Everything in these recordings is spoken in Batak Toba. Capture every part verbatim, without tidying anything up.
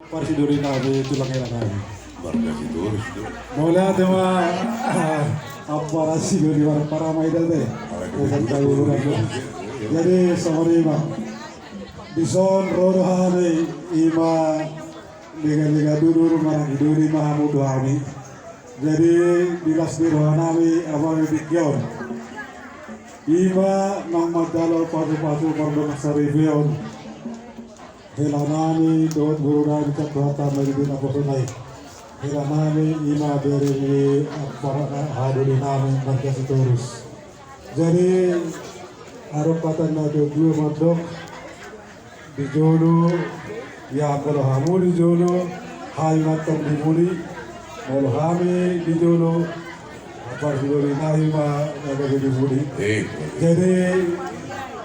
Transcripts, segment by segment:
Parsiduri nami, tulang hela nami. Marga Sitorus tu. Mauliate ma, ampara siduri, ampara ma ida te. Marga Sitorus. Jadi songon i ma. Dison ro do hami, i ma lega-lega dudul, maranggi duri ma hamu tu hami. Jadi di las ni roha nami, apala di tingki on, i ma naung manjalo pasu-pasu mardongan saripeon hela nami dohot boru nami, sian Tuhanta ma i di naposona i. Hela nami i ma bere ni ampara, hadoli nami marga Sitorus. Jadi adong hata ni natuatua mandok, di jolo, ia molo hamu di jolo, hami ma antong di pudi. Molo hami di jolo, ampara siduri nami ma na gabe di pudi. Eh. Jadi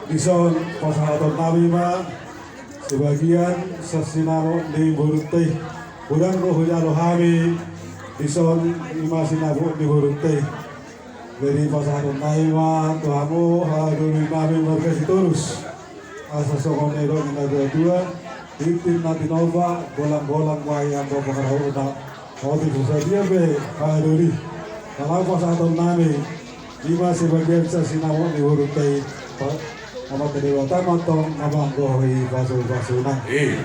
dison pasahaton nami ma sebagian sian sinamot ni borunta i. Godang do hujalo hami dison, i ma sinamot ni borunta i. Jadi pasahaton nami ma tu hamu, hadoli nami marga Sitorus. Asa songon nidok ni natuatua, tintin na tinopa, golang-golang ma i angka pangarahutna. Otik so sadia pe, hadoli. Kalau pasahaton nami, i ma sebagian sian sinamot ni borunta i, pa-, Amanta Debata ma antong na manggohi pasu-pasuna. Eh.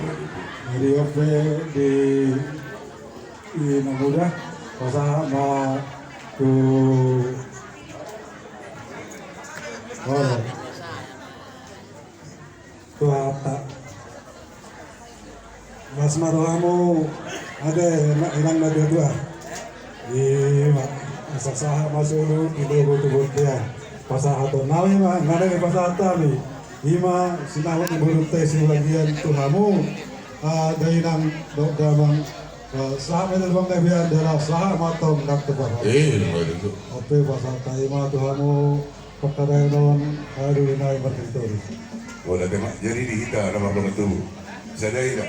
Jadi on pe di, i na muda, pasahat ma tu, oh, tu hata. Las ma rohamu ate, inang natuatua. I ma, asa sahat ma solu di logo tu bontean. Pasahaton nami ma, na naeng pasahat hami. I ma sinamot ni borunta i sebagian tu hamu, ah, dainang dohot damang, ah, sahat ma i tu damang na biar, jala sahat ma antong nang tu parhata. Eh, baik itu. Ope, pasahat hami ma tu hamu. Pangkataion on, hadoli nami marga Sitorus. Mauliate ma, jadi di hita na mardongan tubu. Sada ida.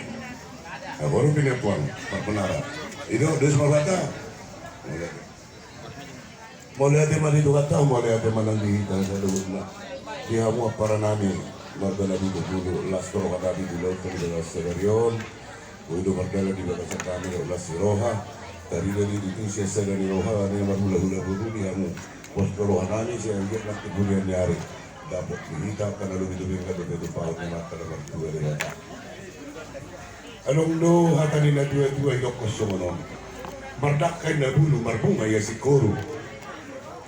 Nah, baru pindah puang, Pak Menara. Ido, dos marhata. Mauliate. Mauliate ma di Tuhanta, mauliate ma nang di hita saluhutna. Di hamu ampara nami, marga Napitupulu, las roha nami di laut, di las sadari on. Boi do mardalan di bagasan nami dohot las ni roha. Tarida do i tutu sian sada ni roha, na marhulahula boru di hamu. Pos do roha nami sian anggiat nang di kemudian ni ari dapot di hita angka na lobi tu benggal dope tu paut ni Amanta na martua Debata. Adong do hata ni natuatua didokkon songon on. Mardangka inna bulu, marbunga ia singkoru.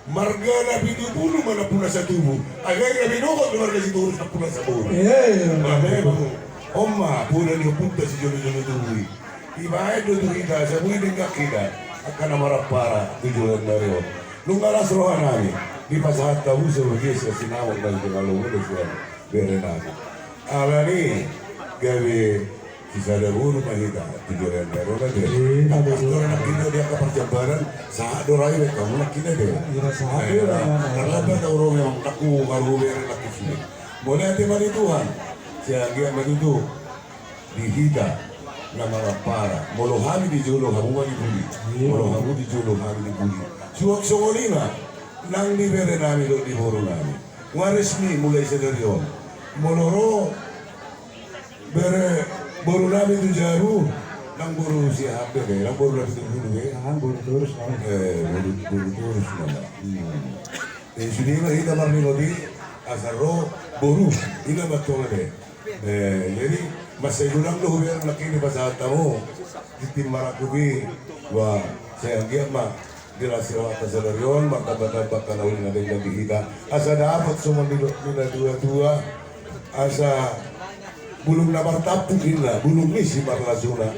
Marga Napitupulu ma nampuna satubu. Ai gabe dohot do marga Sitorus nampuna saboru. Iya, iya. Nah, memang. On ma poda ni ompunta sijolojolo tubu i. Dibaen do tu hita asa boi denggan hita angka na marampara tu joloan ni ari on. Nunga las roha nami, dipasahat hamu sebagian sian sinamot na di tengah lomo do sian bere nami. Alani gabe sisada boru ma hita tu joloan ni ari on, ate. Iya, ate. Angka na nangkin do di angka parjambaran, sahat do rai baen hamu nangkin, ate. Iya, sahat do, iya, rai. Tarlambat au ro memang, nangku marhobere nangkin sude. Mauliate ma di Tuhan. Sai anggiat ma tutu di hita na marampara. Molo hami di jolo, hamu ma di pudi. Iya. Molo hamu di jolo, hami di pudi. Suang songon i ma nang di bere nami dohot di boru nami. Waris ni mulai sadari on. Molo ro bere boru nami tu jabu, nang boru Siahaan be, nang boru Napitupulu be. Nang boru Torus nami. Eh, boru, boru Torus nama. Hmm. Eh, sude ma hita marningot i, asa ro boru, i nama tonga be. Eh, jadi, mansai godang do hubereng nangkin dipasahat hamu tintin marangkup i, wah, sai anggiat ma di las ni rohanta sadari on, martamba-tamba angka na uli na denggan di hita. Asa dapot songon nidok ni natuatua, asa bulung na martampuk ninna, bulung ni si marlasuna.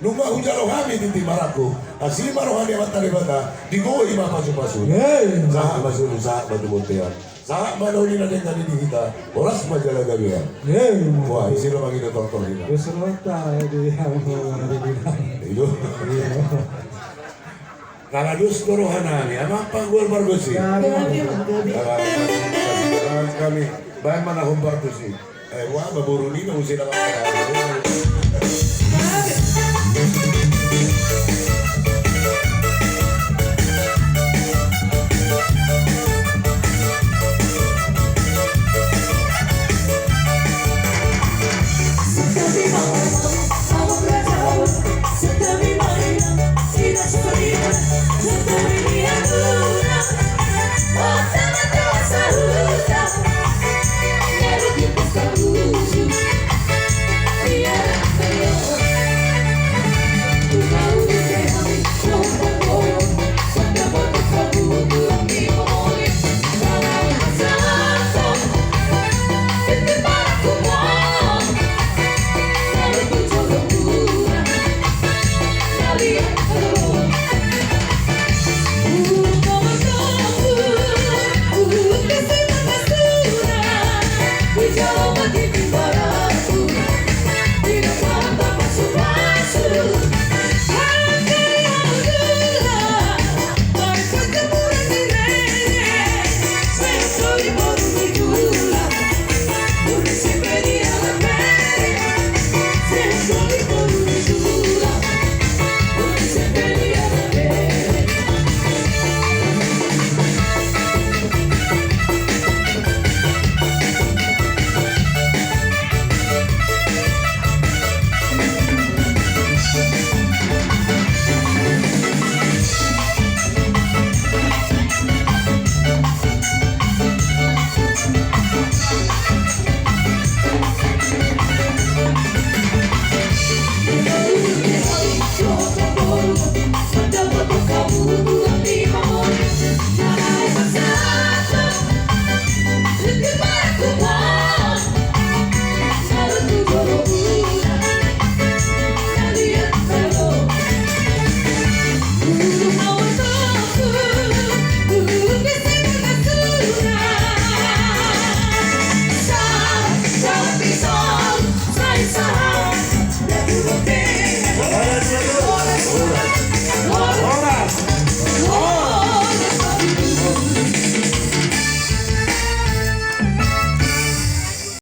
Nunga hujalo hami tintin marangkup, asi ma roha ni Amanta Debata, digohi ma pasu-pasuna. Hei. Sahat ma solu, sahat ma tu bontean. Sahat ma na uli na denggan i di hita, horas ma jala gabean. Hei. Wah, ise do mangido tortor hita. Dos rohanta, eh, di hamu na di hita. Ido. Iya. Kala dos do roha nami, amang panggual pargonsi. Gabe, gabe. Kala dos do roha nami. Baen ma na hombar tusi. Eh, wah, ma boru ni, ma muse na ma.